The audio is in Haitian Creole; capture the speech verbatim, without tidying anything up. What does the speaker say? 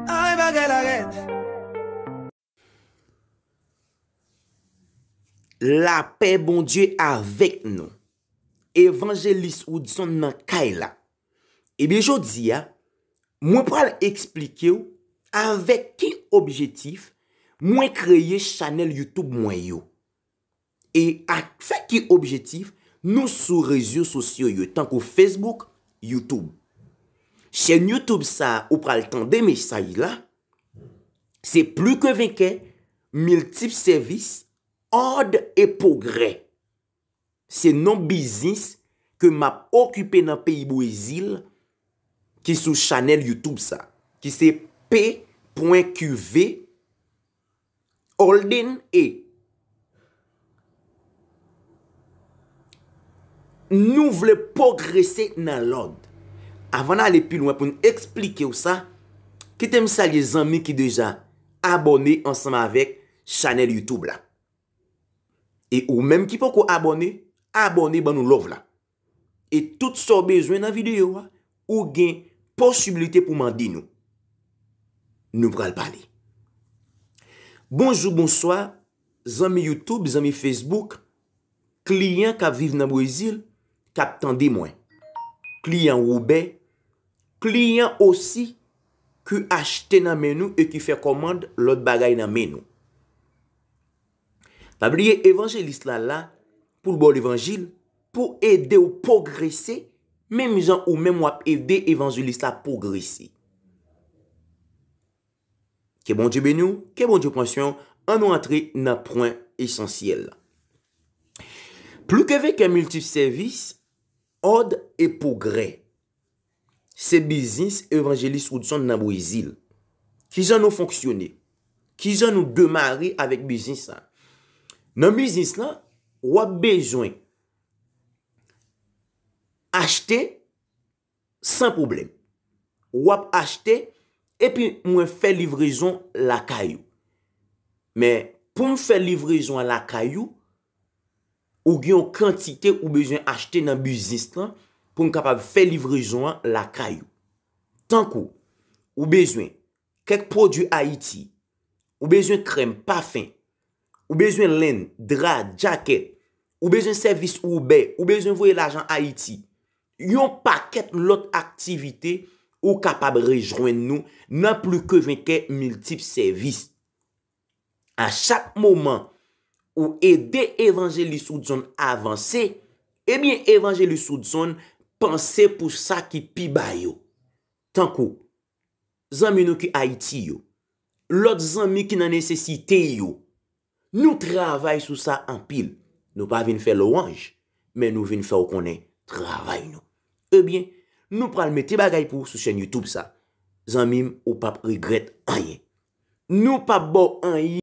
Ay, bagay la rèd. Lapè Bondye avèk nou. Evanjelis Woodson nan kay la. Ebyen, jodi a, mwen pral eksplike w avèk ki objektif mwen kreye chanèl YouTube mwen yo. E avèk ki objektif nou sou rezo sosyo yo, tankou Facebook, YouTube. Chèn YouTube sa a ou pral tande mesaj la, se Plus que vainqueur, Multiple Service, Ordre et Progrès. Se non biznis ke m ap okipe nan peyi Brezil ki sou chanèl YouTube sa, ki se P pwen Q V Holden e nou vle pwogrese nan lòd. Avan n ale pi lwen pou n eksplike w sa, kite m salye zanmi ki deja abòne ansanm avèk chanèl YouTube la. E ou menm ki poko abòne, abòne, ban nou love la. E tout sa w bezwen nan videyo a, ou gen posiblite pou mande nou. Nou pral pale. Bonjou, bonswa, zanmi YouTube, zanmi Facebook, kliyan k ap viv nan Brezil, k ap tande mwen. Kliyan Wobè, kliyan osi ki achte nan men nou e ki fè kòmand lòt bagay nan men nou. Pa bliye evanjelis la la pou l ba w levanjil, pou ede w pwogrese, menm jan ou menm w ap ede evanjelis la pwogrese. Ke Bondye beni w, ke Bondye pran swen w, ann nou antre nan pwen esansyèl la. Plus que vainqueur, Multiple Service, Ordre et Progrès. Se biznis evanjelis Woodson nan Brezil. Kijan nou fonksyone? Kijan nou demare avèk biznis sa? Nan biznis lan, w ap bezwen achte san pwoblèm. W ap achte, epi mwen fè livrezon lakay ou. Men, pou m fè livrezon an lakay ou, ou gen yon kantite ou bezwen achte nan biznis lan pou m kapab fè livrezon an lakay ou. Tankou, ou bezwen kèk pwodui Ayiti, ou bezwen krèm, pafen, ou bezwen lenn, dra, djakèt, ou bezwen sèvis Uber, ou bezwen voye lajan Ayiti, yon pakèt lòt aktivite, ou kapab rejwenn nou nan Plus que vainqueur Multiple Service. A chak moman ou ede evanjelis Woodson avanse, ebyen, evanjelis Woodson panse pou sa ki pi ba yo. Tankou zanmi nou ki Ayiti yo, lòt zanmi ki nan nesesite yo. Nou travay sou sa anpil. Nou pa vin fè lwanj, men nou vin fè w konnen travay nou. Ebyen, nou pral mete bagay pou ou sou chèn YouTube sa. Zanmi m, ou p ap regrèt anyen. Nou p ap ba w anyen.